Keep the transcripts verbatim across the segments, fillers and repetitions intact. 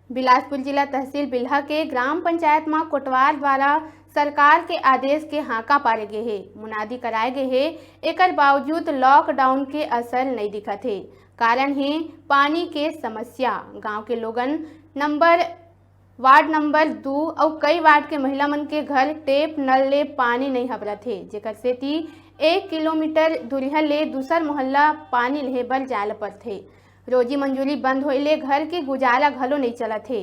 बिलासपुर जिला तहसील बिल्हा के ग्राम पंचायत म कोटवार द्वारा सरकार के आदेश के हाका पारे गे हे, मुनादी कराए गे हे। एकर बावजूद लॉकडाउन के असर नइ दिखत हे। कारण हे पानी के समस्या। गांव के लोगन नंबर, वार्ड नंबर दू अउ कई वार्ड के महिला मन के घर टेप नल ले पानी नइ हबरत हे, जेकर सेती एक किलोमीटर दूरिहा ले दूसर मोहल्ला पानी लेहे बर जाए ल परथे। रोजी मंजूरी बंद होए ले घर के गुजारा घलो नइ चलत हे।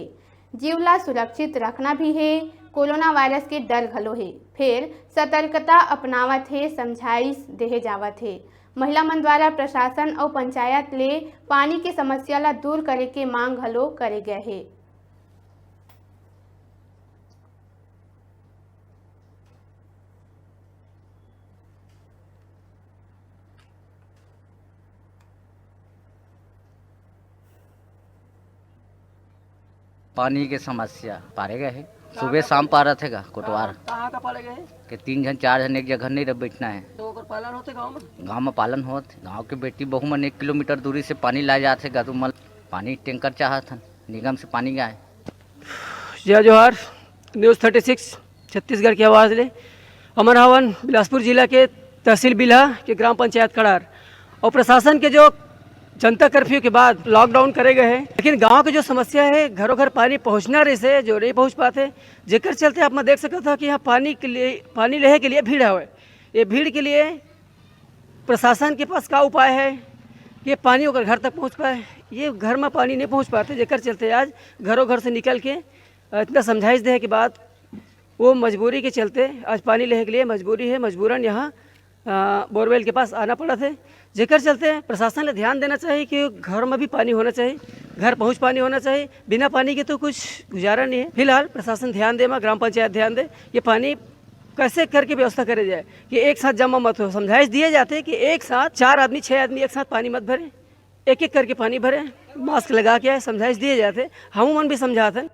जीव ला सुरक्षित रखना भी हे, कोरोना वायरस के डर घलो हे, फेर सतर्कता अपनावत हे, समझाइश देहे जावत हे। महिला मन द्वारा प्रशासन अउ पंचायत ले पानी के समस्या ला दूर करे के मांग घलो करे गए हे। पानी के समस्या पारे गए हे। सुबह शाम पारत हे गा कोटवार। कहाँ का पारे गए हे? के तीन झन चार झन एक जगह नहीं रह बैठना है। तो ओकर पालन होथे गाँव में? गाँव में पालन होत, गाँव के बेटी बहू मन एक किलोमीटर दूरी से पानी लाए जात हे गा। तो मन पानी टैंकर चाहत हन, निगम से पानी आए। जय जोहार, न्यूज़ थर्टी सिक्स छत्तीसगढ़ की आवाज़ ले। हमन हवन बिलासपुर जिला के तहसील बिल्हा के ग्राम पंचायत कड़ार अउ प्रशासन के जो जनता कर्फ्यू के बाद लॉकडाउन करे गए हे, लेकिन गांव के जो समस्या हे, घरों घर पानी पहुंचना रहिसे, जो नहीं पहुंच पाथे, जेकर चलते आप मन देख सकत हा कि यहाँ पानी के लिए, पानी लेहे के लिए भीड़ हवे। ये भीड़ के लिए प्रशासन के पास का उपाय हे कि पानी ओकर घर तक पहुंच पाए? ये घर में पानी नहीं पहुंच पाथे, जेकर चलते आज घरों घर से निकल के इतना समझाइश देहे के बाद वो मजबूरी के चलते आज पानी लेहे के लिए मजबूरी हे, मजबूरन यहाँ, अ, बोरवेल के पास आना पड़त हे, जेकर चलते प्रशासन ले ध्यान देना चाहिए कि घर में भी पानी होना चाहिए, घर पहुँच पानी होना चाहिए। बिना पानी के तो कुछ गुजारा नहीं है। फिलहाल प्रशासन ध्यान दे, मा ग्राम पंचायत ध्यान दे, ये पानी कैसे करके व्यवस्था करे जाए कि एक साथ जमा मत हो। समझाइश दिए जाते कि एक साथ चार आदमी, छः आदमी एक साथ पानी मत भरें, एक एक करके पानी भरें, मास्क लगा के आए, समझाइश दिए जाते। हम मन भी समझाते हैं।